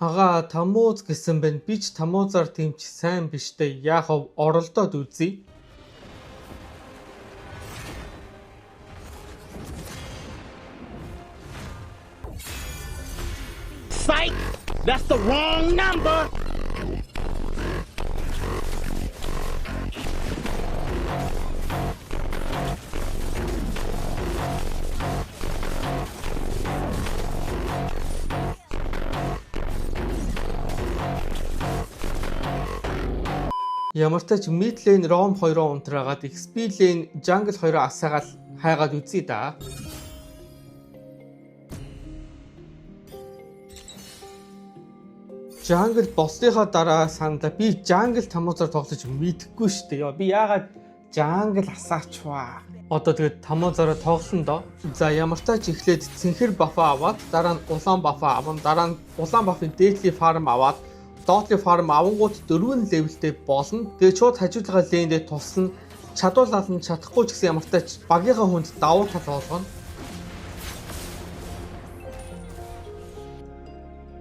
Агаа, Тамуз гэсэн байна. Би ч Тамузаар тийм ч сайн биш дээ. Яах вэ? Оролдоод үзье. Psych! That's the wrong number! Ямар ч тач mid lane roam 2-оо унтраагаад XP lane jungle 2-оо асаагаад хайгаад үзье да. Jungle болсныхаа дараа саналаа, би jungle Тамузаар тоглож мэдэхгүй шүү дээ. Яа, би яагаад jungle асаачваа. Одоо тэгээд Тамузаараа тоглоно доо. За, ямар ч тач эхлээд цэнхэр buff аваад, дараа нь улаан buff аван, дараа нь улаан buff-ын дээдлийн farm аваад, доотлын farm авангууд 4 level тэй болно. Тэгээд шууд хажуудлага lane дээ туслана. Чадвал ална, чадахгүй ч гэсэн ямар ч тач багийнхаа хүнд давуу тал олгоно.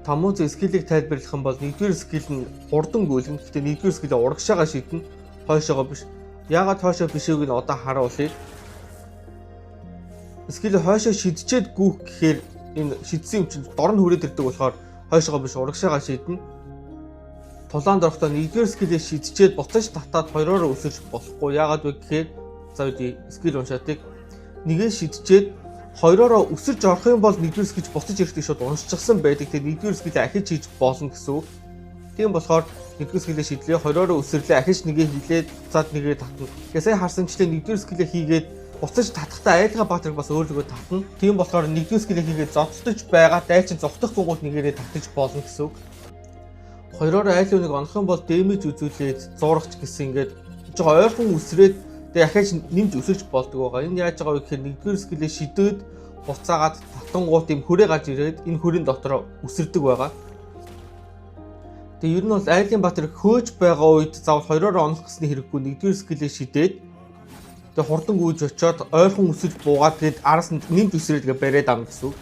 Тамуз skill ийг тайлбарлах юм бол нэгдүгээр skill нь хурдан гүйлгэн. Гэхдээ нэгдүгээр skill ээ урагшаага шидэнэ. Хойшоогоо биш. Яагаад хойшоо бишээг нь одоо харуулъя. Skill хойшоо шидчихэд гүүх гэхээр энэ шидсэн юм чинь дор нь хүрээд ирдэг болохоор хойшоогоо биш, урагшаага шидэнэ. Тулаанд орохдоо нэгдүгээр skill ээ шидчихэд буцаж татаад хоёроор өсөж болохгүй. Яагаад вэ гэхээр, за, үгүй, skill уншаатыг нэгээ шидчихэд хоёроороо өсөж орох юм бол нэгдүгээр skill буцаж ирэхдээ шууд уншчихсан байдаг. Тэгээ нэгдүгээр skill ээ ахиж хийж болно гэсэн үг. Тийм болохоор нэгдүгээр skill ээ шидлээ, хоёроороо өсөрлөө, ахиж нэгээ хийлээ, буцаад нэгээ татна. Тэгээ сая харсанчлаа, нэгдүгээр skill ээ хийгээд буцаж татахтаа айлгаа баатрыг бас өөрлөгөө татна. Тийм болохоор нэгдүгээр skill ээ хийгээд зодтолдож байгаа дайчин зугтах гунгууд нэгээрээ татаж болно гэсэн үг. Хоёроороо айл нэг онох юм бол damage үзүүлээд зуурахч гэсэн ингээд жоо ойрхон үсрээд тэгээ ахиж нэмж өсөж болдог байгаа. Энэ яаж байгаа вэ гэхээр нэгдүгээр skill ээ шидээд буцаагаад татангуут юм хүрээ гарч ирээд энэ хүрийн дотор өсөрдөг байгаа. Тэгээ ер нь бол айлын баатар хөөж байгаа үед заавал хоёроороо онох гэсний хэрэггүй, нэгдүгээр skill ээ шидээд тэгээ хурдан гүйж очиод ойрхон өсөж буугаад, тэгээд араас нь нэмж өсрээд тэгээ бариад авна гэсэн үг.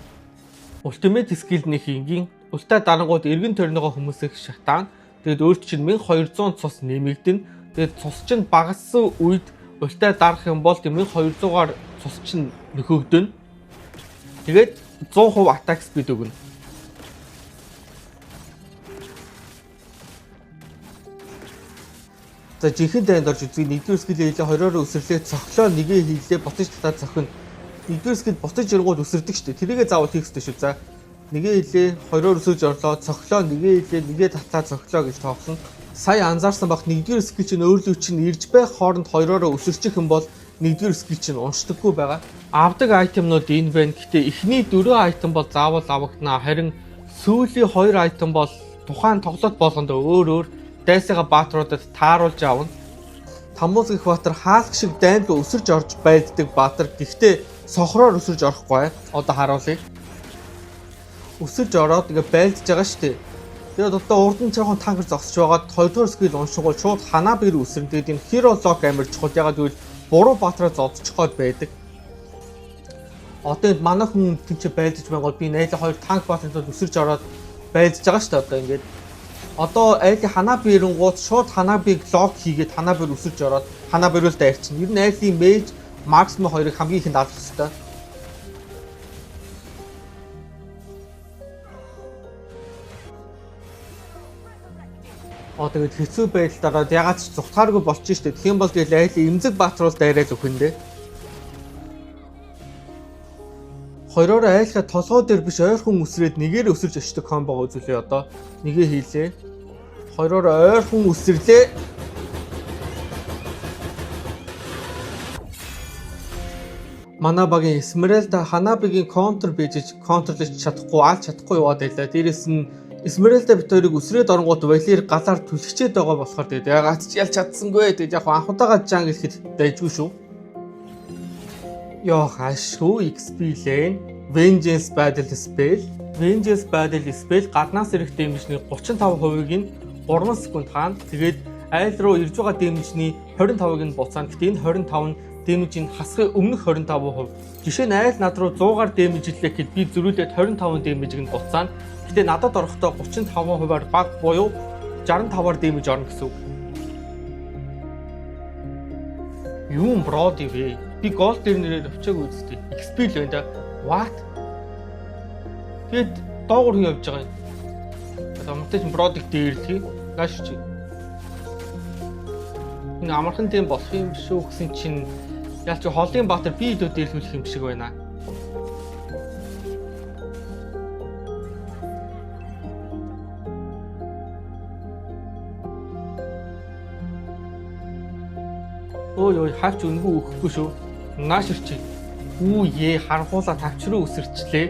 Ultimate skill нөх энгийн ult аа дарангууд эргэн тойрныгоо хүмүүсийг шатаана. Тэгээд өөрт чинь 1200 цус нэмэгдэнэ. Тэгээд цус чинь багассан үед ult аа дарах юм бол 1200-аар цус чинь нөхөгдөнө. Тэгээд 100% attack speed өгнө. За, жинхэнэ дайнд орж үзье. Нэгдүгээр skill хийлээ, хоёроор өсөрлөө, цохлоо, нэгээ хийлээ, буцаж татаад цохино. Нэгдүгээр skill буцаж ирэнгууд өсөрдөг шүү дээ. Тэрийгээ заавал хийх ёстой шүү. За, нэгээ хийлээ, хоёроор өсөж орлоо, цохлоо, нэгээ хийлээ, нэгээ татлаа, цохлоо гэж тоглоно. Сая анзаарсан бах, нэгдүгээр skill чинь өөрлөө чинь ирж байх хооронд хоёроороо өсөрчих юм бол нэгдүгээр skill чинь уншдаггүй байгаа. Авдаг item нууд энэ байна. Гэтэ эхний дөрөв item бол заавал авагдана. Харин сүүлийн хоёр item бол тухайн тоглолт болгонд өөр өөр дайсыгаа баатруудад тааруулж авна. Тамуз гэх баатар хаалх шиг дайнд руу өсөрж орж байлддаг баатар. Гэхдээ сохроор өсөрж орохгүй. Одоо харуулъя. Өсөрж ороод ингээ байлдж байгаа шүү дээ. Тэгээд одоо урд нь жоохон tank эр зогсож байгаад хоёрдугаар skill уншихуул шууд Ханабир үсрэн. Тэгээд энэ Hero Lock амар чухал. Ягаад гэвэл буруу баатраа зодчих гээд байдаг. Одоо энд манай хүн тэнцээ байлдаж байгууд би 82 tank баатрын тулд өсөрж ороод байлдаж байгаа шүү дээ. Одоо ингээд одоо айлын Ханаби ирэнгуут шууд Ханабиг lock хийгээд Ханабир өсөж ороод Ханабир л дайрчин. Ер нь айлын mage marksman хоёрыг хамгийн ихэнд алах хэрэгтэй. Оо, тэгээд хэцүү байдалд ороод ягаад ч зугтахааргүй болчих штэ. Тэгэх юм бол тэгэл айлын эмзэг баатруул дайраад өгөн дээ. Хоёроор айлхаа толгой дээр биш, ойрхон үсрээд нэгээр өсөрж очдог combo го үзүүлээ одоо. Нэгээ хийлээ. Хоёроор ойрхон үсрэрлээ. Манай багийн Esmeralda Ханабигийн counter бийжиж counter лож чадахгүй, алж чадахгүй яваад байлаа. Дээрэс нь Esmeralda бит хоёрыг өсрээд оронгууд Valir галаар түлхчээд байгаа болохоор тэгээд ягаад ч ялж чадсангүй. Тэгээд яг анх удаага jungle гэхэд дайжгүй шүү. Йоо, хашгүй XP lane Vengeance Battle Spell. Vengeance Battle Spell гаднаас ирэх damage ний 35%-ыг нь 3 секунд хаана. Тэгээд айл руу ирж байгаа damage ний 25-ыг нь буцаана. Гэтэ энэ 25 нь damage ийн хасхын өмнөх 25%. Жишээ нь айл над руу 100-аар damage лээ гэхэд би зөрүүлээд 25 damage ийг нь буцаана. Гэтэ надад орохдоо 35%-аар баг буюу 65-аар дэмэж орно гэсэн үг. Юм Броди вэ? Би гол дээр нэрээр очиагүй үсттэй. XP л байна да. What? Тэгэд доогуур хүн явж байгаа юм. Одоо амартай ч Бродиг дээрлэхий. Нааш чи. Энэ амархан тийм болох юм шүү гэсэн чинь ялч холын баатар би илүү дээрлүүлэх юм шиг байна. Ой ой хавч өнгөө өгөхгүй шүү. Нааш ирчих. Үү ээ харанхуулаа тавч руу өсөрчлээ.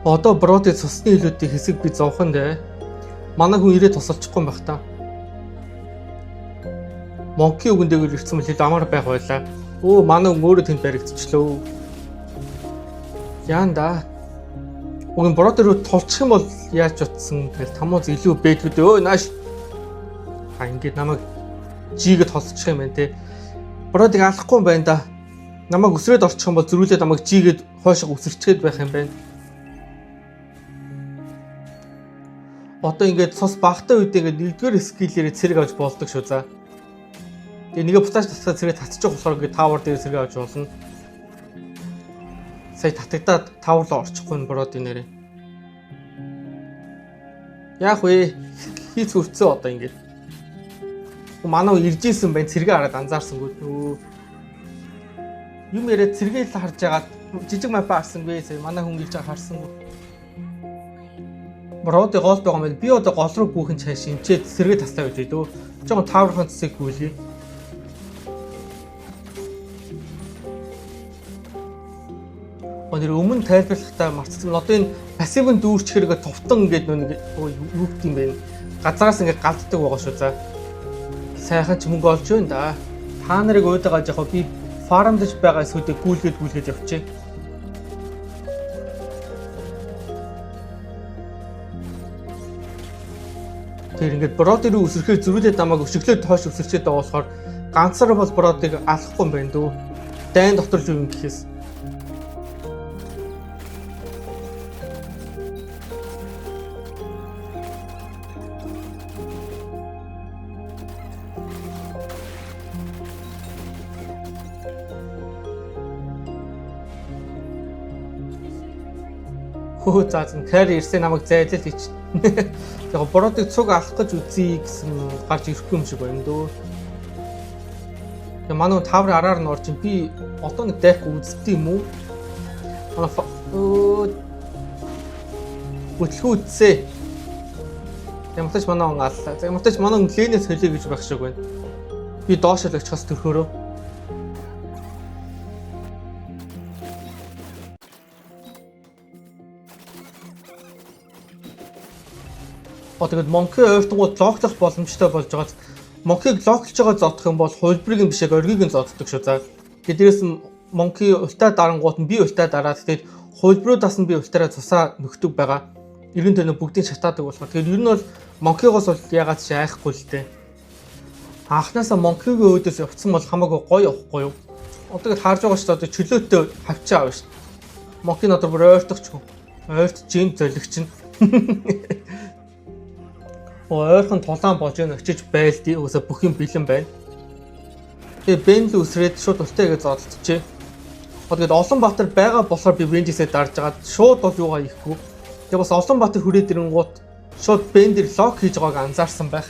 Одоо Броди цусны илүүдийн хэсэг би зовхон дээ. Манай хүн ирээ тусалчихгүй юм байх та. Монки үгэн дээгүүр ирсэн мэл амар байх байлаа. Өө манай хүн өөрөө тэнд баригдчихлөө. Яан да. Уг нь Броди руу тулчих юм бол яаж утсан тэгэл тамууз илүү бэдгүй дээ. Өө нааш. А ингээд намайг жигэд холсчих юм байна те. Бродиг алахгүй юм байна да. Намайг өсрөөд орчих юм бол зөрүүлээд намайг жигэд хойшоо өсөрчгээд байх юм байна. Одоо ингээд цус багтай үед ингээд нэгдүгээр скиллээрээ цэрэг авч болдог шүү за. Тэгээ нэгэ буцааж татсаа цэрэг татчих болохоор ингээд таавар дээр цэрэг авч болно. Сая татагдаад таавар руу орчихгүй нь Броди нэрээ. Яах вэ? Хийц хүрцээ одоо ингээд. Манай ирж исэн байна цэргээ хараад анзаарсангүй. Өө. Юм яриад цэргээ л харж агаад жижиг мапа харсангүй. Сая манай хүн ирж байгаа харсангүй. Броди гол байгаа юм байна. Би одоо гол руу гүйхэн чааш эмчээд цэргээ таслаа гэж дөө. Жохон тааврын цэсийг гүйлье. Өнөр өмнө тайлбарлахдаа мартсан. Одоо энэ пассивын дүүрч хэрэгэ товтон ингээд нэг юу гэдэг юм бэ? Газараас ингээд галддаг байгаа шүү за. Сайхан ч мөнгө олж байна да. Та нарыг уйдагаа жахаа би фармдаж байгаа эсүүдийг гүйлгээд явчих. Тэр ингээд Броди руу өсөрхөөр зөрүүлээд намайг өшөглөөд хойш өсөрчээд байгаа болохоор ганцаар бол Бродиг алахгүй юм байна дөө. Дайн дотор л юм гэхээс. Хөө за зэн кари ирсэн намайг зайлал хийч. Яг Бродиг цуг алах гэж үзье гэсэн гарч ирэхгүй юм шиг байна дөө. Тэгээ манай тааврын араар нь орж ин би одоо нэг дайхгүй үздэг юм уу? Манай бүтлгүү үзсэ. Ямартаж манай он аллаа. За ямартаж манай он лэнээс хөлөө гэж байх шиг байна. Би доош л очихоос төрхөөрөө. Тэгээд Монки ойртонгууд локлох боломжтой болж байгаа. Монкиг локлж байгаа зодох юм бол хувилбарыг нь бишээ оргийг нь зоддог шүү. За. Тэгээд дээрээс нь Монки ултаа дарангуут нь би ултаа дараад тэгээд хувилбаруудаас нь би ултаараа цусаа нөхдөг байгаа. Эргэн тойрон бүгдийг шатаадаг болохоор. Тэгээд ер нь бол Монкигоос бол ягаад ч айхгүй л дээ. Анхнаасаа Монкигийн өөдөөс явцсан бол хамаагүй гоё явахгүй юу? Одоо гээд харж байгаа шүү дээ. Одоо чөлөөтэй хавчаа авна шүү. Монки надад бүр ойртох ч юм. Ойрт жин золигч нь. Ойрхон тулаан болж өн очиж байлдээ. Угаасаа бүх юм бэлэн байна. Тэгээ Бен л үсрээд шууд ултаа гэж зодтолчээ. Одоо гээд олон баатар байгаа болохоор би Венжисээ дарж агаад шууд бол юугаа хийхгүй. Тэгээ бас олон баатар хүрээд ирэнгуут шууд Бен дээр лок хийж байгааг анзаарсан байх.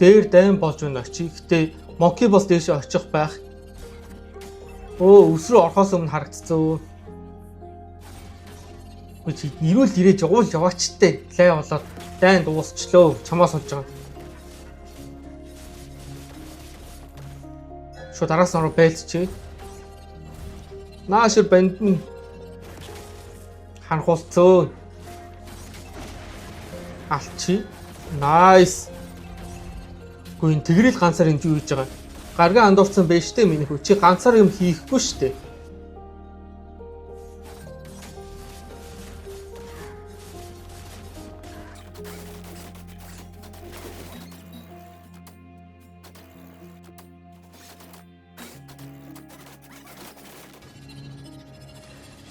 Дээр дайн болж өн очие. Гэтэ Монки бас дээшээ очих байх. Өө өсрөө орохоос өмнө харагдцсан. Үгүй чи ирүүл ирээж уул яваачтай лай болоод дайн дуусчлөө. Чамаа сууж байгаа. Шууд араас нь ороо байлцчээ. Наашир банд минь ханхуулцөө. Алчи. Найс. Үгүй энэ тэгрэл ганцаар энэ юу хийж байгаа. Гаргаа андуурсан байж тээ миний хүү. Чи ганцаар юм хийхгүй штэ.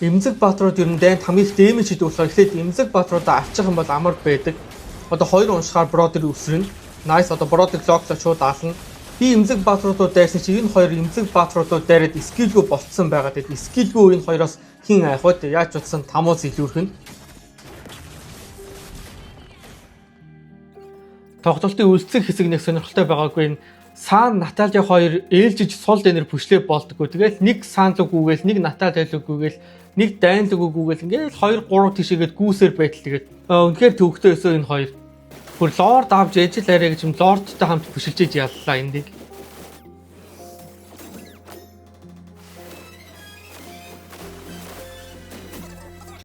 Эмзэг баатрууд ер нь дайнд хамгийн их damage хийдэг болохоор эхлээд эмзэг баатруудаа авчих юм бол амар байдаг. Одоо хоёр уншихаар Brother үсрэнэ. Nice, одоо Brother lock лоо, шууд аална. Би эмзэг баатруудууд дайрсан чи энэ хоёр эмзэг баатруудууд дайраад skill гүй болцсон байгаа. Тэгэд skill гүй энэ хоёроос хин айх вэ? Яаж утсан Тамуз илүүрхэн. Тоглолтын үлдсэн хэсэг нэг сонирхолтой байгаагүй, энэ Саан Наталия хоёр ээлжиж сул дэнэр push лээ болдгоо. Тэгэл нэг Саан руу гүгээл, нэг Наталия руу гүгээл, нэг Дайн руу гүгээл, ингээл 2 3 тишээгээд гүүсээр байтал тэгээд үнэхээр төвөгтэй өсөө энэ хоёр. Бүр Lord авч ээж л арай гэж юм Lord той хамт push лж яллаа эндийг.